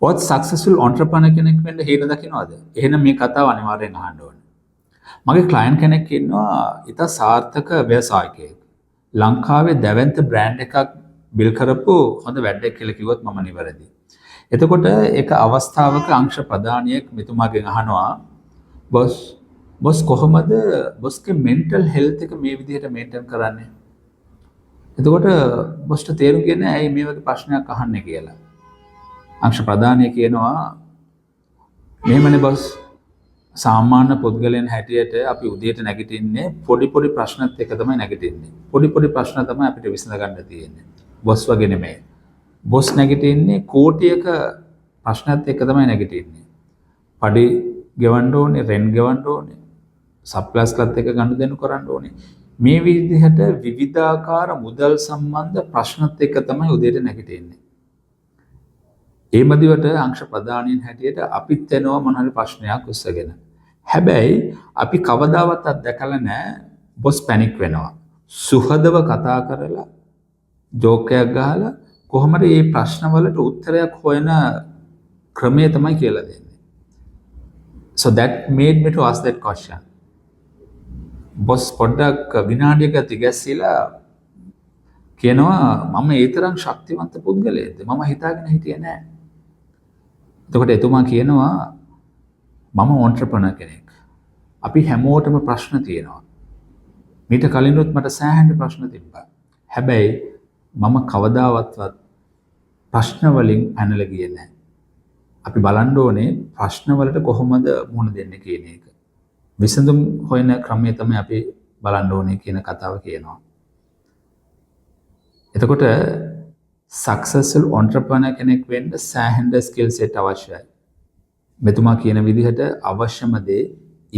ඔයත් successful entrepreneur කෙනෙක් වෙන්න හීන දකිනවද? එහෙනම් මේ කතාව අනිවාර්යෙන් අහන්න ඕනේ. මගේ ක්ලයන්ට් කෙනෙක් ඉන්නවා, ඉතා සාර්ථක ව්‍යවසායකයෙක්. ලංකාවේ දැවැන්ත බ්‍රෑන්ඩ් එකක් බිල්ඩ් කරපු හොඳ වැඩෙක් කියලා කිව්වොත් මම නිවැරදි. එතකොට එක අවස්ථාවක අංශ ප්‍රධානියෙක් මෙතුමාගෙන් අහනවා, බොස්, බොස් කොහොමද බොස්ගේ මෙන්ටල් හෙල්ත් එක මේ විදිහට මේන්ටේන් කරන්නේ? එතකොට බොස්ට තේරුම් ගියේ නෑ ඇයි මේ වගේ ප්‍රශ්නයක් අහන්නේ කියලා. අංශ ප්‍රධානිය කියනවා, මෙහෙමනේ බොස්, සාමාන්‍ය පුද්ගලයන් හැටියට අපි උදේට නැගිටින්නේ පොඩි පොඩි ප්‍රශ්නත් එක්ක තමයි නැගිටින්නේ. පොඩි පොඩි ප්‍රශ්න තමයි අපිට විසඳ ගන්න තියෙන්නේ. බොස් වගේ නෙමෙයි. බොස් නැගිටින්නේ කෝටියක ප්‍රශ්නත් එක්ක තමයි නැගිටින්නේ. පඩි ගෙවන්න ඕනේ, රෙන්ට් ගෙවන්න ඕනේ, සප්ලයර්ස්ලත් එක්ක ගනුදෙනු කරන්න ඕනේ. මේ විදිහට විවිධාකාර මුදල් සම්බන්ධ ප්‍රශ්නත් එක්ක තමයි උදේට නැගිටින්නේ. ඒ මදිවට අංශ ප්‍රධානීන් හැටියට අපිත් එනවා මොන හරි ප්‍රශ්නයක් උස්සගෙන. හැබැයි අපි කවදාවත් අත්දැකලා නැහැ බොස් පැනික් වෙනවා. සුහදව කතා කරලා, ජෝක් එකක් ගහලා කොහොම හරි මේ ප්‍රශ්න වලට උත්තරයක් හොයන ක්‍රමය තමයි කියලා දෙන්නේ. So that made me to ask that question. Boss පොඩ්ඩක් විනාඩියක තිගැස්සිලා කියනවා, මම ඒ තරම් ශක්තිවන්ත පුද්ගලයෙක්ද? මම හිතාගෙන හිටියේ නෑ. එතකොට එතුමා කියනවා, මම ඔන්ටර්ප්‍රනර් කෙනෙක්. අපි හැමෝටම ප්‍රශ්න තියෙනවා. මීට කලිනුත් මට සෑහෙන ප්‍රශ්න තිබ්බා. හැබැයි මම කවදාවත්වත් ප්‍රශ්න වලින් පැනලා ගියේ නෑ. අපි බලන්න ඕනේ ප්‍රශ්න වලට කොහොමද මුහුණ දෙන්නේ කියන එක. විසඳුම් හොයන ක්‍රමය තමයි අපි බලන්න ඕනේ කියන කතාව කියනවා. එතකොට සක්සස්ෆුල් ඔන්ටර්ප්‍රනර් කෙනෙක් වෙන්න සෑහෙන ස්කිල් සෙට් අවශ්‍යයි. මෙතුමා කියන විදිහට අවශ්‍යම දේ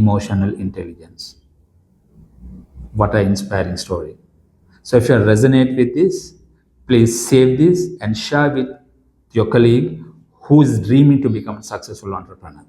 emotional intelligence. What an inspiring story. So if you resonate with this, please save this and share with your colleague who is dreaming to become a successful entrepreneur.